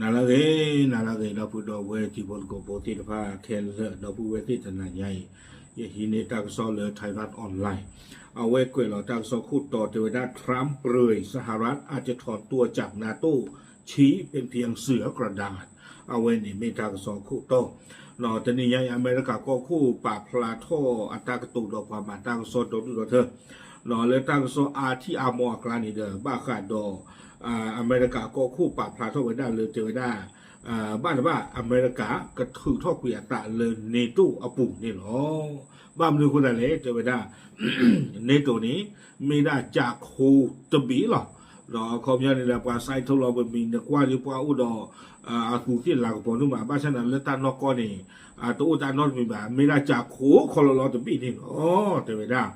နၤလၢအဂ့ၤ, နၤလၢအဂ့ၤ ဒီပုၢ်ဒီဝဲၢ်တံၤဖိသကိးဖိသ့ၣ်တဖၣ်ခဲလၢာ် ဒီပုၢ်ဝဲၢ်သ့ၣ်တနၤညါအံၤ, ယဟံးန့ၢ်တၢ်ကစီၣ်လၢ Thairath Online အဝဲကွဲးလီၤတၢ်ကစီၣ်ခိၣ်တီတဲဝဲဒၣ် Trump ပရ့ၣ် สหรัฐอาจจะถอนตัวจาก NATO ชี้เป็นเพียงเสื่อกระดาษ အဝဲန့ၣ်မ့ၢ်တၢ်ကစီၣ်ခိၣ်တီ တနံၤညါအံၤ အမဲရကၤကီၢ်ခိၣ်ပာ်ဖျါထီၣ်အတၢ်ကတိၤဒီးပှၤမၤတၢ်ကစီၣ်ဒီဒူၣ်ဒီထၢ လၢတၢ်ကစီၣ်အါထံၣ်အါမီအကျါန့ၣ်ဒီး ဘၣ်ဃးဒီး အမဲရကၤကီၢ်ခိၣ်ပာ်ဖျါထီၣ်ဝဲဒၣ်လၢတဲဝဲဒၣ် ဘၣ်တဘၣ် အမဲရကၤကထုးထီၣ်ကွံာ်အသးလၢ NATO အပူၤန့ၣ်လီၤ. ဘၣ်မနုၤအဃိသတးလဲၣ် တဲဝဲဒၣ် NATO န့ၣ် မ့ၢ်ဒၣ်ကၠးခိတဘ့ၣ်လီၤ. ဒီးအခီပညီန့ၣ်ဒီး ပှၤ sign ထီၣ်လီၤပမံၤ နကွၢ်ဒီးပှၤအိၣ်ဒီး အသူးသ့ၣ်လၤကပီၤဒိၣ်မး ဘၣ်ဆၣ်န့ၣ်လၢတၢ်နီၢ်ကီၢ်န့ၣ် တအိၣ်တၢ်နီတမံၤဘၣ် မ့ၢ်ဒၣ်ကၠးခိခီလီၤလီၤတဘ့ၣ်န့ၣ်လီၤ. တဲဝဲဒၣ်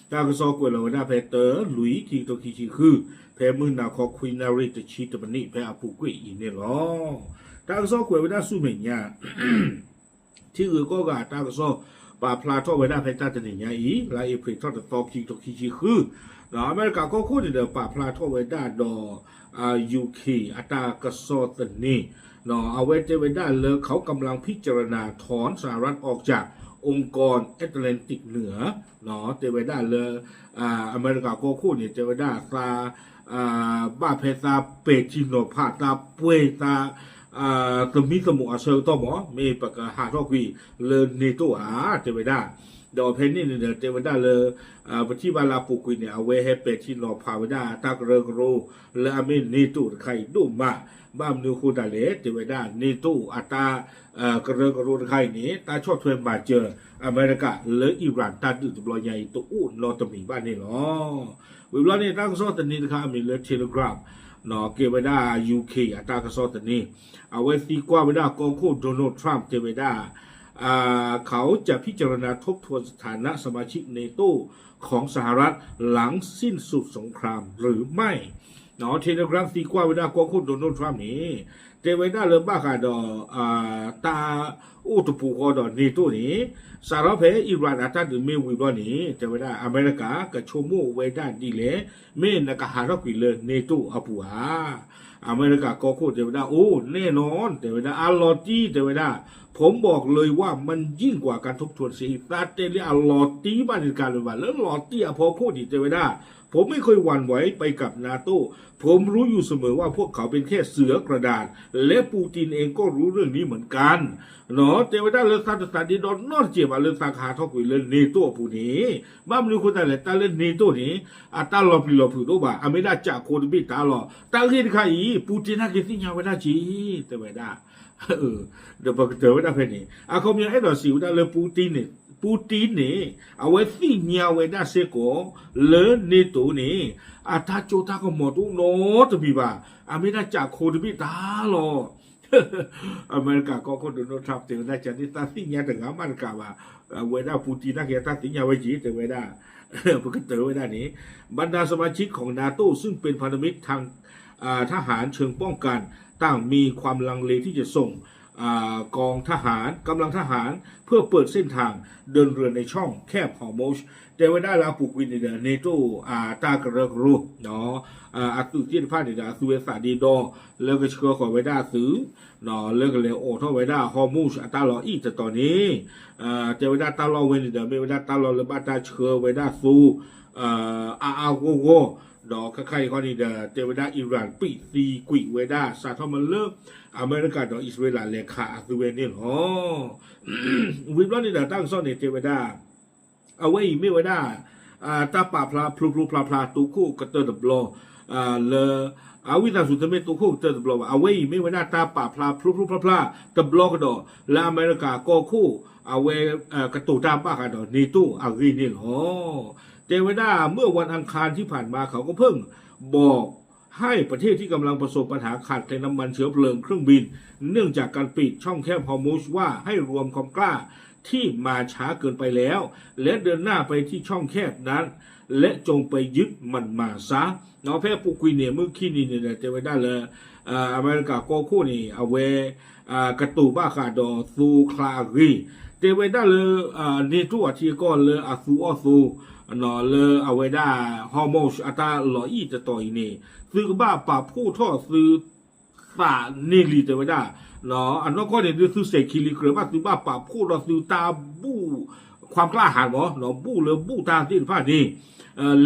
တၢ်ကစီၣ်ကွဲးလီၤဝဲဒၣ်ဖဲတၢ လွံၢ် ခံကထိခံဆံဃု ဖဲမုၢ်နၤခီခွံနၣ်ရံၣ်တဆံတမံးနံး ဖဲအပူၤကွံာ်အံၤန့ၣ်လီၤ. တၢ်ကစီၣ်ကွဲးဝဲဒၣ်ဆူမဲာ်ညါ ထံဂုၤကီၢ်ဂၤတၢ်ကစီၣ် ပာ်ဖျါထီၣ်ဝဲဒၣ်ဖဲတၢ်တနံၤညါအံၤ လါအ့ဖြ့ၣ်ထီၣ်တသီ ခံကထိခံဆံဃု ဒီးအမဲရကၤကီၢ်ခိၣ်န့ၣ်ဒီး ပာ်ဖျါထီၣ်ဝဲဒၣ်ဒီး UK အတၢ်ကစီၣ်သန့ အဝဲတဲဝဲဒၣ်လၢ เขากำลังพิจารณาถอนสหรัฐออกจากองค์กร Atlantic เหนือ တဲဝဲဒၣ်လၢ အမဲရကၤကီၢ်ခိၣ်န့ၣ် တဲဝဲဒၣ်သး ဘၣ်ဖဲသးပဲာ်ထံနီၤဖး သးပှဲၤ သး သမံသမိးအဆၢကတီၢ်မး မ့ၢ်ပကဟးထီၣ်ကွံာ်လၢ NATO ဧါ တဲဝဲဒၣ်. ဒီးဖဲန့ၣ်န့ၣ်ဒီး တဲဝဲဒၣ်လၢ ပထံၣ်ဘၣ်လၢအပူၤကွံာ်န့ၣ် အဝဲဟဲပဲာ်ထံနီၤဖးဝဲဒၣ်တၢ်ကရၢကရိ လၢအမ့ၢ် NATO တခါအံၤဒိၣ်မး, ဘၣ်မနုၤအဃိသတးလဲၣ် တဲဝဲဒၣ် NATO အတၢ် ကရၢကရိတခါအံၤန့ၣ် တၢ်ဆီၣ်ထွဲမၤစၢၤအမဲရကၤလၢ Iran တၢ်ဒုးတဘျီညါအံၤ တအိၣ်နီတမံၤဘၣ်န့ၣ်လီၤ. ဝံၤဘျီန့ၣ် တၢ်ကစီၣ်သန့တခါအမံၤလၢ Telegraph ကဲဝဲဒၣ် UK အတၢ်ကစီၣ်သန့ အဝဲသံကွၢ်ဝဲဒၣ်ကီၢ်ခိၣ် Donald Trump တဲဝဲဒၣ် เขาจะพิจารณาทบทวนสถานะสมาชิก NATO ของสหรัฐ หลังสิ้นสุดสงครามหรือไม่ Telegram သံကွၢ်ဝဲဒၣ်ကီၢ်ခိၣ် Donald Trump န့ၣ် တဲဝဲဒၣ်လၢဘၣ်ဃးဒီး တၢ်အိၣ်တပူၤဃီဒီး NATO န့ၣ် စးထီၣ်ဖဲ Iran အတၢ်ဒုးမ့ၢ်ဝံၤဘျီန့ၣ် တဲဝဲဒၣ် အမဲရကၤကဆိကမိၣ်ဝဲဒၣ်ဒ်လဲၣ် မ့ၢ်နကဟးထီၣ်ကွံာ်လၢ NATO အပူၤဧါ. အမဲရကၤကီၢ်ခိၣ်တဲဝဲဒၣ် အိၣ် แน่นอน တဲဝဲဒၣ် အလီၤတံၢ် တဲဝဲဒၣ် ผมบอกเลยว่ามันยิ่งกว่าการทบทวนเสียอีก သးတဲလၢအလီၤတံၢ်ဘၣ်န့ၣ်တကးလၢၤဘၣ် လၢလီၤတံၢ်အဖီခိၣ်န့ၣ် တဲဝဲဒၣ် ผมไม่เคยหวั่นไหวไปกับ NATO ผมรู้อยู่เสมอว่าพวกเขาเป็นแค่เสือกระดาษ และปูตินเองก็รู้เรื่องนี้เหมือนกัน တဲဝဲဒၣ်လၢသးတသးဒ့ဒီ နီတစဲးဘၣ်လၢသးကဟးထီၣ်ကွံာ်လၢ NATO အပူၤန့ၣ် ဘၣ်မနုၤအဃိသတးလဲၣ် တၢ်လၢ NATO န့ၣ် အတၢ်လီၤပျံၤလီၤဖုးတအိၣ်ဘၣ် အမ့ၢ်ဒၣ်ကၠးခိတဘ့ၣ်တၢ်လီၤ. တၢ်ဂ့ၢ်တခါအံၤ ပူတ့နၢ်က့ၤသ့ၣ်ညါဝဲဒၣ်က့ၤ တဲဝဲဒၣ် ဒီးပကတၢၢ်ဝဲဒၣ်ဖဲန့ၣ် အခီပညီအဲၣ်ဒိးစံးဝဲဒၣ်လၢ ပူတ့န့ၣ် ပူတ့န့ၣ် အဝဲသ့ၣ်ညါဝဲဒၣ်စ့ၢ်ကီး လၢ NATO န့ၣ် အတၢ်စိတၢ်ကမီၤတအိၣ်နီတမံၤဘၣ် အမ့ၢ်ဒၣ်ကၠးခိတဘ့ၣ်တၢ်လီၤ. အမဲရကၤကီၢ်ခိၣ် Donald Trump တဲဝဲဒၣ် ကန့ၣ်သးသ့ၣ်ညါတဂၤမးတကးဘၣ် ဝဲဒၣ်ပူတ့နၢ်က့ၤအတၢ်သ့ၣ်ညါဝဲက့ၤ တဲဝဲဒၣ် ပကတၢၢ်ဝဲဒၣ်န့ၣ် บรรดาสมาชิกของ NATO ซึ่งเป็นพันธมิตรทาง อ่า ทหารเชิงป้องกัน ต่างมีความลังเลที่จะส่ง อ่ากองทหาร กำลังทหาร เพื่อเปิดเส้นทางเดินเรือในช่องแคบฮอร์มุซ တဲဝဲဒၣ်လၢအပူၤကွံာ်န့ၣ်ဒီး NATO အတၢ်ကရၢကရိ အသုးသ့ၣ်တဖၣ်န့ၣ်ဒီး အသုဝဲသးဒ့ဒီ လၢကဆှၢဃီၤဝဲဒၣ်အသုး လၢကလဲၤအိးထီၣ်ဝဲဒၣ် Hormuz အတၢ်လီၤအံၣ်တတီၤန့ၣ် တဲဝဲဒၣ်တၢ်လီၢ်ဝဲန့ၣ်ဒီး မ့ၢ်ဝဲဒၣ်တၢ်လီၢ်လၢဘၣ်တၢ်ဆှၢဝဲဒၣ်သိ အါအါဂီၢ်ဂီၢ် ဒီးခဲခါအံၤခီန့ၣ်ဒီး တဲဝဲဒၣ် Iran ပံးသံကွံာ်ဝဲဒၣ် စးထီၣ်မ့ၢ်လၢ အမဲရကၤဒီးအံၣ်စရ့လးလဲၤခးအသုဝဲန့ၣ်လီၤ. ဝံၤဘျီန့ၣ်ဒီးတၢ်ကစီၣ်န့ၣ်တဲဝဲဒၣ် အဝဲအံၤမ့ၢ်ဝဲဒၣ် တၢ်ပာ်ဖျါဖျိဖျိဖျါဖျါတိခိၣ်ကတၢၢ်တဘျီ လၢ အဝံသးစူၤတမ့ၢ်တိခိၣ်ကတၢၢ်တဘျီဘၣ် အဝဲအံၤမ့ၢ်ဝဲဒၣ်တၢ်ပာ်ဖျါဖျိဖျိဖျါဖျါတဘျီကဒီး လၢအမဲရကၤကီၢ်ခိၣ် အဝဲ ကတိၤတၢ်ဘၣ်ဃးဒီး NATO အဂ့ၢ်န့ၣ်လီၤ. တဲဝဲဒၣ် เมื่อวันอังคารที่ผ่านมา เขาก็เพิ่งบอกให้ประเทศที่กำลังประสบปัญหาขาดแคลนน้ำมันเชื้อเพลิงเครื่องบิน เนื่องจากการปิดช่องแคบฮอร์มุซ ว่าให้รวมความกล้าที่มาช้าเกินไปแล้ว และเดินหน้าไปที่ช่องแคบนั้น และจงไปยึดมันมาซะ ဖဲအပူၤကွံာ်န့ၣ် မုၢ်ခံနံၤန့ၣ်ဒီး တဲဝဲဒၣ်လၢ အမဲရကၤကီၢ်ခိၣ်န့ၣ် အဝဲ ကတိၤဘၣ်ဃးဒီးသိချါအဂ့ၢ် တဲဝဲဒၣ်လၢ NATO အထံအကီၢ်လၢအသူအီၣ်သိ လၢအဝဲဒၣ် Hormuz အတၢ်လီၤအံၣ်တတီၤအံၤန့ၣ် သုကဘၣ်ပာ်ဖှိၣ်ထီၣ်သု ပာ်န့ၢ်လံ တဲဝဲဒၣ်. အနီၢ်ကီၢ်န့ၣ်ဒုး သုစဲးခံလံ ကြၢးဘၣ်သုဘၣ်ပာ်ဖှိၣ်ဒီးသုတၢ်ဘူၣ် ความกล้าหาญ မ့ၢ် ဘူၣ်လၢဘူၣ်တၢ်သ့ၣ်တဖၣ်န့ၣ်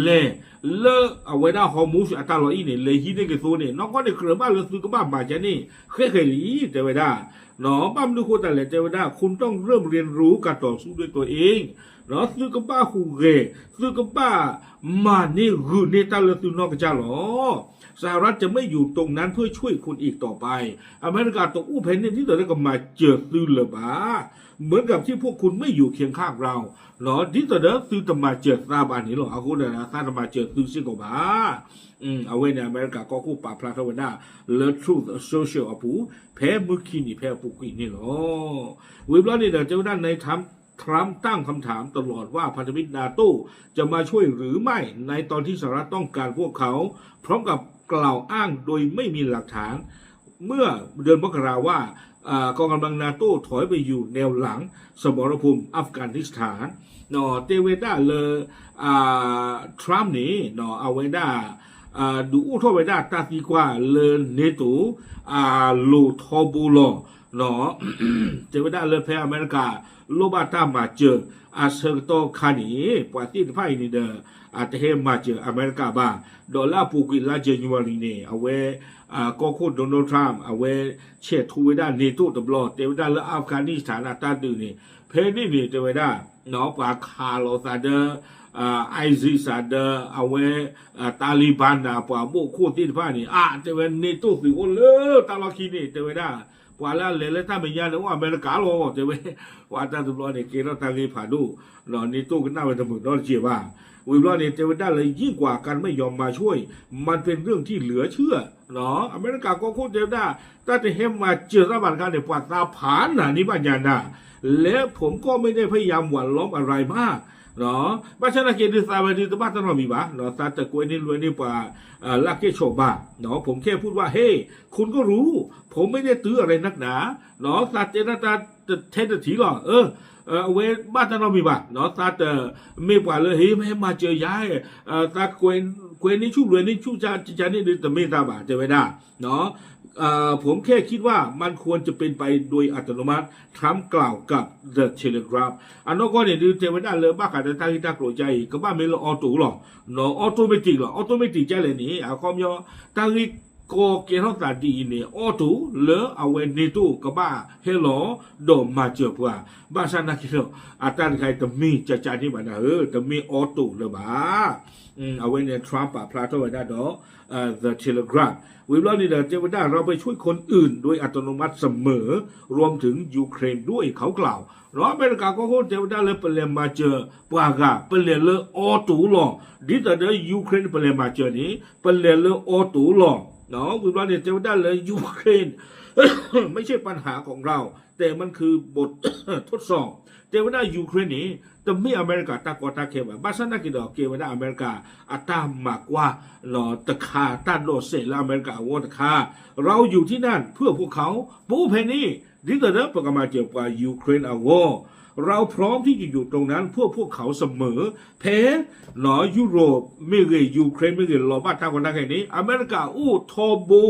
လဲၤလၢအဝဲဒၣ် Hormuz အတၢ်လီၢ်အံၤန့ၣ် လဲၤဟံးန့ၢ်က့ၤသိန့ၣ် နီၢ်ကီၢ်န့ၣ် ကြၢးဘၣ်လၢသုကဘၣ်မၤကဲန့ၣ် ဃဲဃဲလံ တဲဝဲဒၣ်. ဘၣ်မနုၤဃိသတးလဲၣ် တဲဝဲဒၣ် คุณต้องเริ่มเรียนรู้การต่อสู้ด้วยตัวเอง သုကဘၣ်ဟူးဂဲၤ သုကဘၣ်မၤန့ၢ်ဂုာ်န့ၢ်တၢ်လၢသုနီၢ်ကစၢ်လီၤ. สหรัฐจะไม่อยู่ตรงนั้นเพื่อช่วยคุณอีกต่อไป အမဲရကၤတအိၣ်ဖဲန့ၣ် ဒ်သိးလၢကမၤစၢၤသုလၢၤဘၣ် เหมือนกับที่พวกคุณไม่อยู่เคียงข้างเรา ဒ်သိးဒီးသုတမၤစၢၤသးဘၣ်န့ၣ်လီၤ. အဃိန့ၣ် သးတမၤစၢၤသုစ့ၢ်ကီးဘၣ်. အဝဲန့ၣ် အမဲရကၤကီၢ်ခိၣ်ပာ်ဖျါထီၣ်ဝဲဒၣ်လၢ Truth Social အပူၤ ဖဲမုၢ်ခံနံၤဖဲအပူၤကွံာ်န့ၣ်လီၤ. ဝံၤဘျီန့ၣ်ဒီး တဲဝဲဒၣ် นายทรัมป์ตั้งคำถามตลอดว่าพันธมิตรนาโต้จะมาช่วยหรือไม่ในตอนที่สหรัฐต้องการพวกเขา พร้อมกับกล่าวอ้างโดยไม่มีหลักฐาน เมื่อเดือนมกราว่า อ่ากองกำลังนาโต้ถอยไปอยู่แนวหลังสมรภูมิอัฟกานิสถาน တဲဝဲဒၣ်လၢ Trump န့ၣ် အဝဲဒၣ် ဒုးအိၣ်ထီၣ်ဝဲဒၣ်တၢ်သံကွၢ်လၢ NATO အလိၤထီဘိလီၤ. တဲဝဲဒၣ်လၢဖဲအမဲရကၤ လိၣ်ဘၣ်တၢ်မၤစၢၤအဆၢကတီၢ်ခါန့ၣ် ပှၤသ့ၣ်တဖၣ်အံၤန့ၣ်ဒီး တဟဲမၤစၢၤအမဲရကၤဘၣ်. ဒီးလၢအပူၤကွံာ်လါ January န့ၣ် အဝဲ ကီၢ်ခိၣ် Donald Trump အဝဲဆဲးထူဝဲဒၣ် NATO တဘျီ တဲဝဲဒၣ်လၢ Afghanistan အတၢ်ဒုးန့ၣ် ဖဲန့ၣ်န့ၣ် တဲဝဲဒၣ် ပှၤခးလိာ်သးဒီး ISIS ဒီး အဝဲ Taliban ဒီး ပှၤဘိၣ်ခိၣ်သ့ၣ်တဖၣ်န့ၣ် အါ တဲဝဲ NATO သုးအိၣ်လၢတၢ်လီၢ်ခံန့ၣ် တဲဝဲဒၣ် ပှၤလၢအလဲၤလၢတၢ်မဲာ်ညါန့ၣ် အိၣ်အမဲရကၤလီၤ တဲဝဲ ပှၤတၢ်တဘျီန့ၣ် ကဲထီၣ်တၢ်ဂ့ၢ်ဖးဒိၣ် NATO ကနၣ်ဝဲတမုာ်နီတစဲးဘၣ်. ဝံၤဘျီန့ၣ် တဲဝဲဒၣ်လၢ ยิ่งกว่าการไม่ยอมมาช่วย มันเป็นเรื่องที่เหลือเชื่อ အမဲရကၤကီၢ်ခိၣ်တဲဝဲဒၣ် တၢ်တဟဲမၤစၢၤတၢ်ဘၣ်တခါန့ၣ် ပှၤသးဖးနၤန့ၢ်ဘၣ်ညါနၤ และผมก็ไม่ได้พยายามหว่านล้อมอะไรมาก ဘၣ်ဆၣ်သနာ်က့ဒုးသးဝဲဒုး တဘၣ်တၢ်နီတမံၤဘၣ် သးတကွဲန့ၢ်လွဲန့ၢ်ပှၤ လၢကဲၣ်ဆိးဘၣ် ผมแค่พูดว่า เฮ้ย คุณก็รู้ ผมไม่ได้ตื้ออะไรนักหนา သးတဲတၢ်တထဲတထံၣ်လီၤ အဝဲဘၣ်တၢ်နီတမံၤဘၣ် သးတမ့ၢ်ပှၤလၢ ဟ့ မ့ၢ်မၤစၢၤယၤ သးကွဲန့ၢ်ဆူၣ်လွဲန့ၢ်ဆူၣ်ကန့ၣ်ဒုး တမ့ၢ်သးဘၣ် တဲဝဲဒၣ် ผมแค่คิดว่ามันควรจะเป็นไปโดยอัตโนมัติ Trump กล่าวกับ The Telegraph အနီၢ်ကီၢ်န့ၣ်ဒုး တဲဝဲဒၣ်လၢဘၣ်ဃးဒီးတၢ်ဂ့ၢ်တၢ်ကျိၤကါအံၤ ကဘၣ်မ့ၢ်လၢ auto လီၤ automatic လီၤ automatic ကါလဲၣ်န့ၣ် အခီပညီ တၢ်ဂ့ၢ်ကီကဲထီၣ်သးဒ်အံၤန့ၣ် auto လၢအဝဲ NATO ကဘၣ်ဟဲလီၤ ဒီးမၤစၢၤပှၤ ဘၣ်ဆၣ်သနာ်က့ဒီး အတၢ်တခါအံၤတမ့ၢ်ကါကါန့ၣ်ဘၣ်နၤဧၢ တမ့ၢ် auto လၢၤဘၣ် အဝဲန့ၣ် Trump ပာ်ဖျါထီၣ်ဝဲဒၣ်ဒီး The Telegraph ဝံၤဘျီန့ၣ်ဒီး တဲဝဲဒၣ် เราไปช่วยคนอื่นโดยอัตโนมัติเสมอ รวมถึงยูเครนด้วย เขากล่าว ဒီးအမဲရကၤကီၢ်ခိၣ်တဲဝဲဒၣ်လၢ ပလဲၤမၤစၢၤပှၤဂၤ ပလဲၤလၢ auto လီၤ ဒ်သိးဒီး Ukraine ပလဲၤမၤစၢၤန့ၣ် ပလဲၤလၢ auto လီၤ ဝံၤဘျီန့ၣ် တဲဝဲဒၣ်လၢ Ukraine ไม่ใช่ปัญหาของเรา แต่มันคือบททดสอบ တဲဝဲဒၣ် Ukraine န့ၣ် တမ့ၢ်အမဲရကၤတၢ်ကီတၢ်ခဲဘၣ် ဘၣ်ဆၣ်သနာ်က့ဒီး ကဲဝဲဒၣ်အမဲရကၤအတၢ်မၤကွၢ် တခါ တၢ်ဒိးစဲးလၢအမဲရကၤအဂီၢ်တခါ เราอยู่ที่นั่นเพื่อพวกเขา ပအိၣ်ဖဲန့ၣ် ဒ်သိးဒီးပကမၤစၢၤပှၤ Ukraine အဂီၢ် เราพร้อมที่จะอยู่ตรงนั้นเพื่อพวกเขาเสมอ ဖဲ ယူရိပမ့ၢ်ဂ့ၤ Ukraine မ့ၢ်ဂ့ၤ လီၤဘၣ်တၢ်ကီတၢ်ခဲန့ၣ် အမဲရကၤအိၣ်ထီဘိ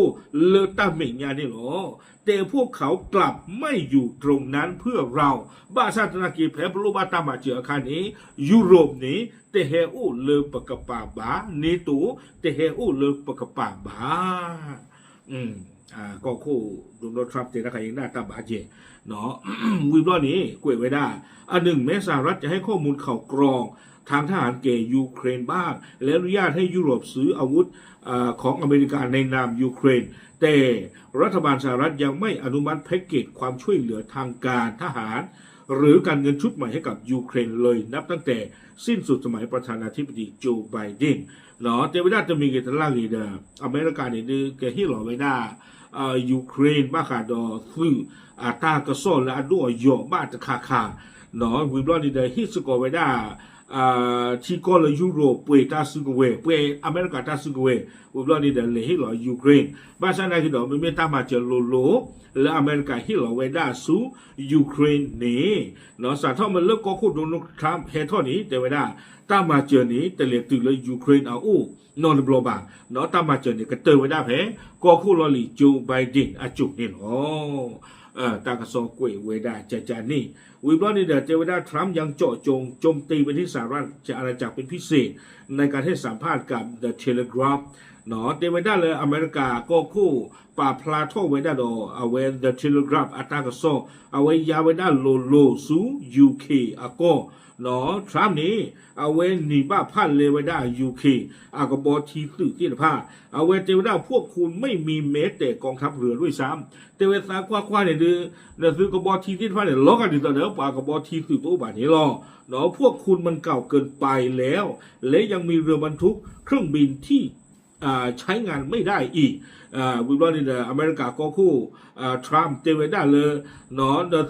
လၢတၢ်မဲာ်ညါန့ၣ်လီၤ แต่พวกเขากลับไม่อยู่ตรงนั้นเพื่อเรา ဘၣ်ဆၣ်သနာ်က့ ဖဲပလိၣ်ဘၣ်တၢ်မၤစၢၤအခါန့ၣ် ယူရိပန့ၣ် တဟဲအိၣ်လၢပကပၤဘၣ် NATO တဟဲအိၣ်လၢပကပၤဘၣ် ကီၢ်ခိၣ် Donald Trump တဲတၢ်ခါအံၤန့ၣ် တၢ်ဘၣ်ကဲ ဝံၤဘျီန့ၣ် ကွဲးဝဲဒၣ် အနုင် แม้สหรัฐจะให้ข้อมูลข่าวกรองทางทหารแก่ยูเครนบ้าง และอนุญาตให้ยุโรปซื้ออาวุธเอ่อของอเมริกาในนามยูเครน แต่รัฐบาลสหรัฐยังไม่อนุมัติแพ็กเกจความช่วยเหลือทางการทหาร หรือการเงินชุดใหม่ให้กับยูเครนเลยนับตั้งแต่สิ้นสุดสมัยประธานาธิบดีโจไบเดน တဲဝဲဒၣ်တမံၤဂ့ၤတလၢ်ဂ့ၤဒီး အမဲရကၤန့ၣ်ဒုးကဟ့ၣ်လီၤဝဲဒၣ် Ukraine ဘၣ်ဃးဒီးသုးအတၢ်ကစီၣ်လၢအဒိၣ်အယိာ်ဘၣ်တခါခါ ဝံၤဘျီန့ၣ်ဒီး ဟ့ၣ်စ့ၢ်ကီးဝဲဒၣ် ထံကီၢ်လၢယူရိၣ်ပှဲၤတၢ်စုကဝဲၤ, ပှဲၤအမဲရကၤတၢ်စုကဝဲၤ, ဝံၤဘျီန့ၣ်ဒီးလဲၤဟ့ၣ်လီၤ Ukraine. ဘၣ်ဆၣ်သနာ်က့ဒီး မ့မ့ၢ်တၢ်မၤစၢၤလိၤလိၤ လၢအမဲရကၤဟ့ၣ်လီၤဝဲဒၣ်ဆူ Ukraine န့ၣ်, စးထီၣ်မ့ၢ်လၢကီၢ်ခိၣ် Donald Trump ဟဲထီၣ်န့ၣ် တဲဝဲဒၣ် တၢ်မၤစၢၤန့ၣ် တလဲၤတုၤလၢ Ukraine အအိၣ်နီတဘျီဘၣ်, တၢ်မၤစၢၤန့ၣ် ကတၢၢ်ဝဲဒၣ်ဖဲ ကီၢ်ခိၣ်လီၢ်လံၤ Joe Biden အစိၤန့ၣ်လီၤ. တၢ်ကစီၣ်ကွဲးဝဲဒၣ်ကကန့ၣ်, ဝံၤဘျီန့ၣ်ဒီး တဲဝဲဒၣ် Trump ยังเจาะจงโจมตีไปที่สหราชอาณาจักรเป็นพิเศษ ในการให้สัมภาษณ์กับ The Telegraph တဲဝဲဒၣ်လၢအမဲရကၤကီၢ်ခိၣ် ပာ်ဖျါထီၣ်ဝဲဒၣ်ဒီး အဝဲ The Telegraph အတၢ်ကစီၣ်, အဝဲယါဝဲဒၣ်လိၤလိၤဆူ UK အကီၢ်, Trump န့ၣ် အဝဲနံၤဘၣ်ဖၣ်လဲဝဲဒၣ် UK အကဘီထံသုးသ့ၣ်တဖၣ်, အဝဲတဲဝဲဒၣ် พวกคุณไม่มีแม้แต่กองทัพเรือด้วยซ้ำ တဲဝဲသးကွၢ်ကွၢ်န့ၣ်ဒုး နသုကဘီထံသ့ၣ်တဖၣ်န့ၣ် လီၤဂာ်ဒ်သိးဒီး ပှၤကဘီထံသုးတအိၣ်ဘၣ်န့ၣ်လီၤ. พวกคุณมันเก่าเกินไปแล้ว และยังมีเรือบรรทุกเครื่องบินที่ ใช้งานไม่ได้อีก ဝံၤဘျီန့ၣ်ဒီး အမဲရကၤကီၢ်ခိၣ် Trump တဲဝဲဒၣ်လၢ န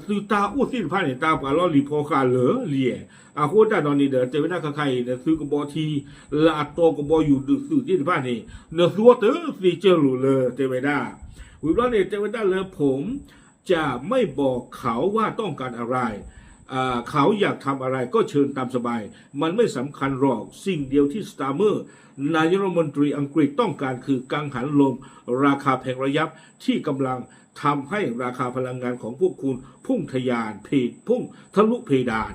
သုတၢ်အိၣ်သ့ၣ်တဖၣ်န့ၣ် တၢ်ပှၤလီၢ်လံၤဖီဃာ်လၢာ်လံ, အဃိသတးဒီးန့ၣ်ဒီး တဲဝဲဒၣ်ခဲခါအံၤ နသုကဘီထံ လၢအတီကဘီယူၤဒုးသုးသ့ၣ်တဖၣ်န့ၣ် နသုအိၣ်တသ့ကၢၢ်လိာ်လၢ တဲဝဲဒၣ်, ဝံၤဘျီန့ၣ် တဲဝဲဒၣ်လၢ ผมจะไม่บอกเขาว่าต้องการอะไร เขาอยากทำอะไรก็เชิญตามสบาย มันไม่สำคัญหรอก สิ่งเดียวที่ Starmer นายกรัฐมนตรีอังกฤษต้องการคือกังหันลมราคาแพงระยับที่กำลังทำให้ราคาพลังงานของพวกคุณพุ่งทะยานเพดพุ่งทะลุเพดาน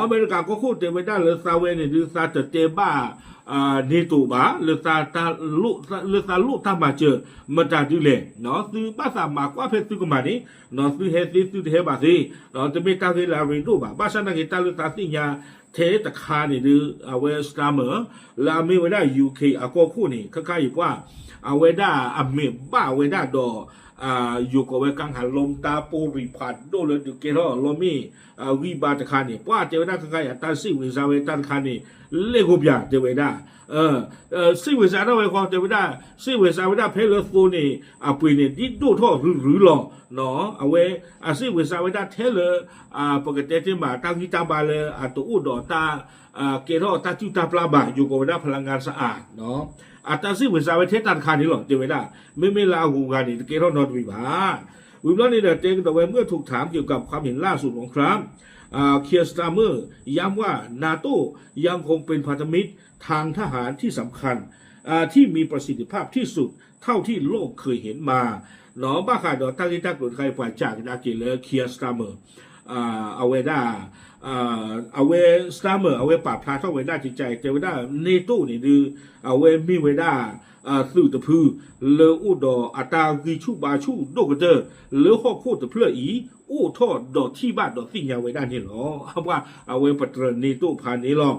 အမဲရကၤကီၢ်ခိၣ်တဲဝဲဒၣ်လၢသးဝဲန့ၣ်ဒုး သးတတဲဘၣ် NATO ဘၣ် လၢသးလိၣ်တၢ်မၤစၢၤ မတၤဒုလဲၣ်, သုဘၣ်သးမၤကွၢ်ဖဲသုကမၤန့ၣ် သုဟဲသ့သုတဟဲဘၣ်သ့, တမ့ၢ်တၢ်ဂ့ၢ်လၢအရ့ဒိၣ်ဘၣ်. ဘၣ်ဆၣ်သနာ်က့တၢ်လၢသးသ့ၣ်ညါထဲတခါန့ၣ်ဒုး အဝဲ Starmer လၢအမ့ၢ်ဝဲဒၣ် UK အကီၢ်ခိၣ်န့ၣ် ခဲခါအံၤပှၢ် အဝဲဒၣ်အမဲာ်ဘၣ်ဝဲဒၣ်ဒီး ယိၤကိးဝဲ ကၣ်ဟးလိတၢ်ပိၢ်ရံၤဖးဒိၣ်လၢဒုးကဲထီၣ်လီမ့ၢ် ဂံၢ်ဘါတခါန့ၣ် ပှၤတဲဝဲဒၣ်ခဲခါအံၤ အတၢ်စံးဝဲစးဝဲတၢ်တခါန့ၣ် လဲၢ်ကိးပၠးတဲဝဲဒၣ် စံးဝဲစးထီၣ်ဝဲဃီတဲဝဲဒၣ် စံးဝဲစးဝဲဒၣ်ဖဲလၢသိန့ၣ် အပှ့ၤန့ၣ် ဒ်ဒိၣ်ထီၣ်ရုရုလီၤ. အဝဲ အစံးဝဲစးဝဲဒၣ်ထဲလၢ ပကတဲတ့ၢ်မး တၢ်ဂံၢ်တၢ်ဘါလၢအတအိၣ်ဒီးတၢ် ကဲထီၣ်တၢ်စုၣ်တၢ်ပျၢ်ဘၣ် ယိၤကိးဝဲဒၣ် พลังงานสะอาด အတၢ်စံးဝဲစးဝဲထဲတၢ်တခါန့ၣ်လီၤ တဲဝဲဒၣ် မ့မ့ၢ်လၢအဂုၤအဂၤန့ၣ် တကဲထီၣ်နီတမံၤဘၣ်. ဝံၤဘျီန့ၣ်ဒီး တဲကဒီးဝဲ เมื่อถูกถามเกี่ยวกับความเห็นล่าสุดของทรัมป์ Keir Starmer ย้ำว่า NATO ยังคงเป็นพันธมิตรทางทหารที่สำคัญ ที่มีประสิทธิภาพที่สุดเท่าที่โลกเคยเห็นมา ဘၣ်ဃးဒီးတၢ်ဂ့ၢ်တၢ်ကျိၤတခါအံၤ ပှၤစံးကဒါက့ၤလၢ Keir Starmer အဝဲဒၣ် အဝဲ Starmer အဝဲပာ်ဖျါထီၣ်ဝဲဒၣ်ကကဲ တဲဝဲဒၣ် NATO န့ၣ်ဒုး အဝဲမ့ၢ်ဝဲဒၣ် သုးတဖု လၢအိၣ်ဒီးအတၢ်ဂံၢ်ဆူၣ်ဘါဆူၣ်ဒိၣ်ကတၢၢ် လၢဟီၣ်ခိၣ်တဖျၢၣ်အံၤ အိၣ်ထီၣ်ဒီးထံၣ်ဘၣ်ဒီးသ့ၣ်ညါဝဲဒၣ်န့ၣ်လီၤ. ပှၤအဝဲပတြၢၤ NATO ဖးန့ၣ်လီၤ.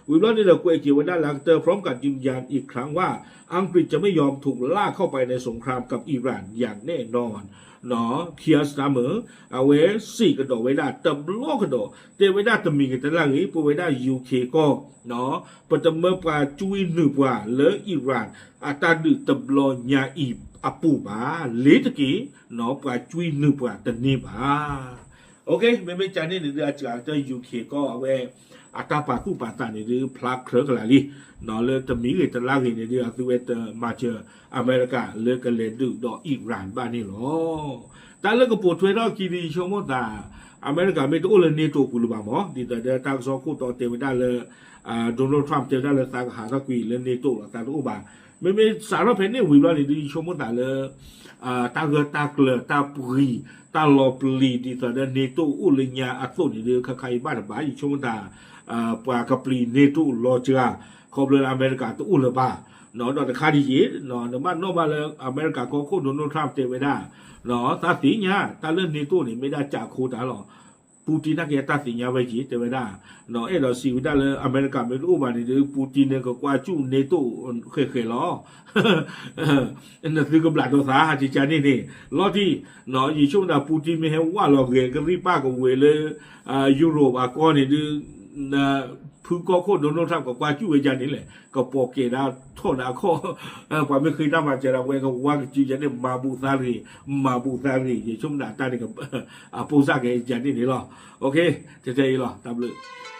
ဝံၤဘျီန့ၣ်ဒီးကွဲးက့ၤဝဲဒၣ်လၢအကတၢၢ် พร้อมกับยืนยันอีกครั้งว่า อังกฤษจะไม่ยอมถูกลากเข้าไปในสงครามกับอิหร่านอย่างแน่นอน Keir Starmer အဝဲစံးကဒီးဝဲဒၣ်တဘျီကဒီး တဲဝဲဒၣ်တမံၤဂ့ၤတလၢ်ဂ့ၤ ပဝဲဒၣ် UK ကီၢ် ပတမၢပှၤကွံနုာ်ပှၤလၢ Iran အတၢ်ဒုးတဘျီညါအံၤအပူၤဘၣ် လ့ၤတက့ၢ် ပှၤကွံနုာ်ပှၤတန့ၢ်ဘၣ်. မ့မ့ၢ်ကန့ၣ်န့ၣ်ဒုး အစှၤကတၢၢ် UK ကီၢ်အဝဲ အတၢ်ပာ်သူၣ်ပာ်သးန့ၣ်ဒုး ဖျါခြဲကလာ်လံ လၢတမံၤဂ့ၤတလၢ်ဂ့ၤန့ၣ်ဒုး အသုဝဲတမၤစၢၤအမဲရကၤလၢကလဲၤဒုးဒီး Iran ဘၣ်န့ၣ်လီၤ. တၢ်လၢကပိာ်ထွဲထီၣ်ခံဒုး ယဆိကမိၣ်သး အမဲရကၤမ့ၢ်တအိၣ်လၢ NATO ပူၤလၢၤဘၣ်မး ဒ်သိးဒီးတၢ်ကစီၣ်ခိၣ်တီတဲဝဲဒၣ်လၢ Donald Trump တဲဝဲဒၣ်လၢသးကဟးထီၣ်ကွံာ်လၢ NATO လီၤ သးတအိၣ်ဘၣ်. မ့မ့ၢ်စးထီၣ်ဖဲန့ၣ်ဝံၤဘျီန့ၣ်ဒုး ယဆိကမိၣ်သးလၢ တၢ်ဂၢၢ်တၢ်ကျၢၤ တၢ်ပှံၤ တၢ်လီၤပျံၤ ဒ်သိးဒီး NATO အိၣ်လၢညါအသိးန့ၣ်ဒုး ခဲခါအံၤဘၣ်တဘၣ် ယဆိကမိၣ်သး ပှၤကပျံၤ NATO လီၤစှၤ ခီဖျိလၢအမဲရကၤတအိၣ်လၢၤဘၣ်. ဒီးတခါဒ်ယံၤ နဘၣ်နီၣ်ဘၣ်လၢအမဲရကၤကီၢ်ခိၣ် Donald Trump တဲဝဲဒၣ် သးသ့ၣ်ညါ တၢ်လၢ NATO န့ၣ် မ့ၢ်ဒၣ်ကးခိတၢ်လီၤ. Putin နာ်က့အတၢ်သ့ၣ်ညါဝဲက့ၤ တဲဝဲဒၣ် အဲၣ်ဒိးစံးဝဲဒၣ်လၢအမဲရကၤမ့ၢ်တအိၣ်ဘၣ်န့ၣ်ဒုး Putin န့ၣ် ကကွၢ်စူၣ် NATO ဃဲးဃဲးလီၤ. နသုကဘျးဒီးသး ကကန့ၣ်န့ၣ် လီၤတံၢ် ယဆိကမိၣ်သး Putin မ့ၢ်ဟဲဝၢ်လီၤဂဲၤကရံၣ်ပၢ်ကဝဲၤလၢ Europe အကီၢ်န့ၣ်ဒုး ဖုကီၢ်ခိၣ် Donald Trump ကကွၢ်စူၣ်ဝဲဒ်န့ၣ်လဲၣ် ကပိာ်ကဲၤဒၣ်ထီၣ်ဒၣ်ခီၣ် ပှၤမ့ၢ်ဃ့တၢ်မၤစၢၤဒၣ်ဝဲကဝါကစုဒ်န့ၣ် မၤဘူၣ်သးရ့ၣ် မၤဘူၣ်သးရ့ၣ် ယဆိကမိၣ်ဒၣ်တၢ်န့ၣ် အပိၢ်စၢ်ကဲဒ်န့ၣ်န့ၣ်လီၤ. ထဲထဲအံၤလီၤ တၢ်ဘျုး